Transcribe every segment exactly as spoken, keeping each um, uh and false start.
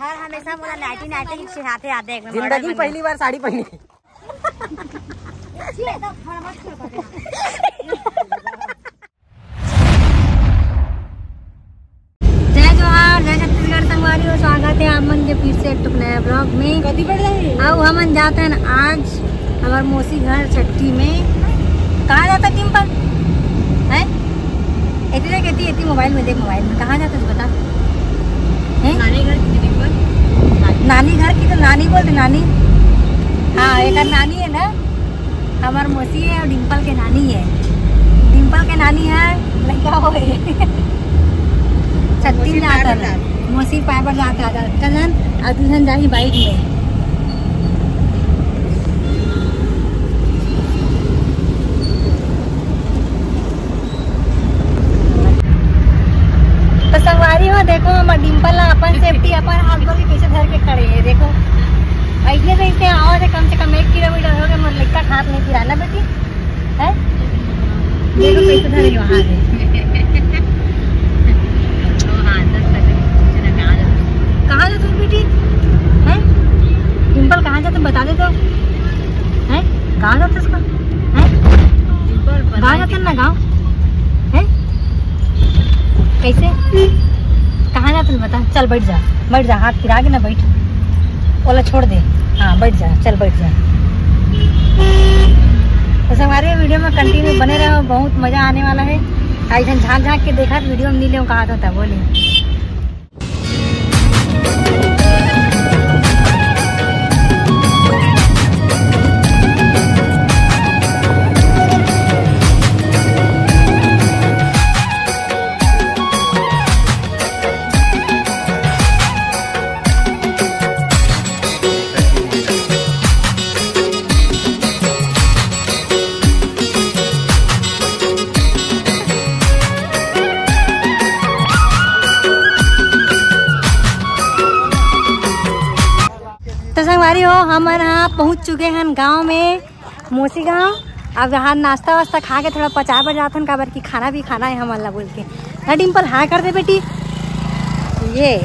हर हमेशा मोला ninety ninety चिढ़ाथे आते एक में जिंदगी में पहली बार साड़ी पहनी। जय जोहार, जय छत्तीसगढ़ संगवारी हो, स्वागत है आप मन के फिर से एक ठुक नया ब्लॉग में। कति बज रही है? अब हमन जाते हैं आज हमार मौसी घर छट्ठी में। कहाँ जाता डिम्पल? हैं? एती देख, एती, एती मोबाइल में देख, मोबाइल में। कहाँ जाता तू बता? हैं? नानी घर की डिम्पल। नानी घर की तो नानी बोलते, नानी। हाँ, एक नानी है ना, हमार मौसी है और डिम्पल के नानी है। डिम्पल के नानी है, लड़का हो गए। छत्तीस मौसी जाता पाए बर है। जाता। मौसी पाए बर जाता है। चलन, अब तुझे जाही बाइक में। तो संगवारी हो, देखो, हमर डिम्पल ला अपन सेफ्टी, अपन हाथ गोड़ के कैसे धर के खड़े है। देखो, ऐसे तो इसे आवाज है, कम से कम एक किलोमीटर हो गए, मोर लड़का हाथ नहीं गिरा ना बेटी, है? देखो कैसे धरे वहाँ से। कहाँ जाते हो बेटी? हैं? डिम्पल, कहाँ जाते हो? बता दे तो। हैं? गाँव जाते उसका? हैं? गाँव जाते ना गाँव? हैं? कैसे? कहाँ जाते बता? चल बैठ जा, बैठ जा, हाथ फिरा के ना बैठ। ओला छोड़ दे। हाँ, बैठ जा, चल बैठ जा। तो संगवारी, वीडियो में कंटिन्यू बने रहो, बहुत मजा आने वाला है। ऐसे झाँक झाँक के देखा वीडियो में मिले कहा था, बोले। तो संगवारी हो, हमन ह पहुंच चुके हन गांव में, मौसी गांव। अब यहाँ नाश्ता वास्ता खा के थोड़ा पचाए बर जाथन, काबर कि खाना भी खाना है हमन ला बोल के। ना डिम्पल, हाय कर दे बेटी। ये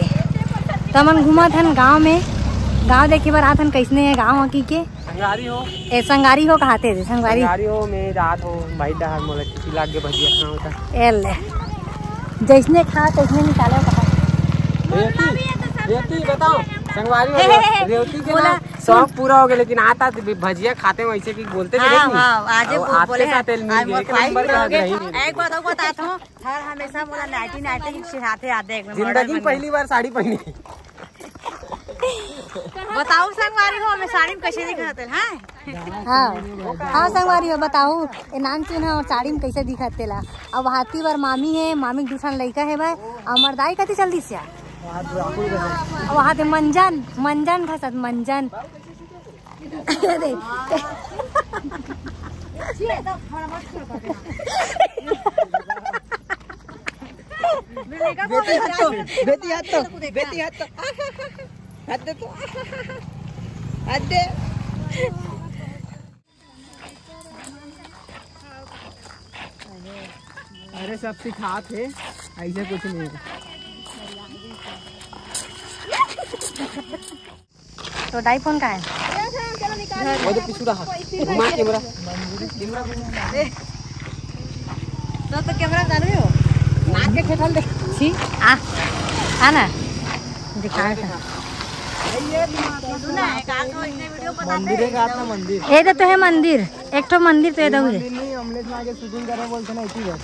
तो हमन घूमत हन गांव में, गांव देखे बर आथन, कैसने है गांव हकी के। संगवारी हो। ए, संगवारी हो कहाथे रे, संगवारी। संगवारी हो, मैं जात हो भाई डहार, मोला चुकी लाग गे भजिया खाना होता। ए ले, जैसने खा तैसने निकाले कहा। रेवती, रेवती बताओ, संगवारी हो, हे, हे, हे, रेवती के बोला, ना शौक पूरा हो गया, लेकिन आता तो भी भजिया खाते वैसे कि बोलते हाँ, नहीं। हाँ, आज और वो आते बोले हैं, साथ मिल आज गए, वो एक भाई नंबर का हो गया। एक बात और बताता हूँ, हर हमेशा मोला नाइटी नाइटी चिढ़ाथे आते एक नंबर जिंदगी में। पहली बार साड़ी पहनी। बताओ संगवारी हो, हमें साड़ी में कैसे दिखाते हैं? हाँ, हाँ संगवारी हो, बताओ, ए नानचुन ह साड़ी में कैसे दिखत तेला। अब हाथी बर मामी है, मामी के दू ठन लइका है भाई, अउ हमर दाई कति चल दिस या। अब हाथे मंजन, मंजन घसत, मंजन। अरे। बेटी हाथ तो, बेटी हाथ तो, बेटी हाथ तो। हाथ दे तो। हाथ दे। अरे सब सिखात हे, ऐसे कुछ नहीं है। तो दाई फोन का है? वो तो पीछू रहा। घुमा कैमरा। तो, तो कैमरा चालू हो। नाक के ठेठल दे। छी, आ, आ ना। दिखा था। मंदिर है का? मंदिर। ये तो है मंदिर। एक ठो मंदिर तो ये तो है। मंदिर नहीं, अमलेश माँ के शूटिंग करे बोलते ना, इसी बस।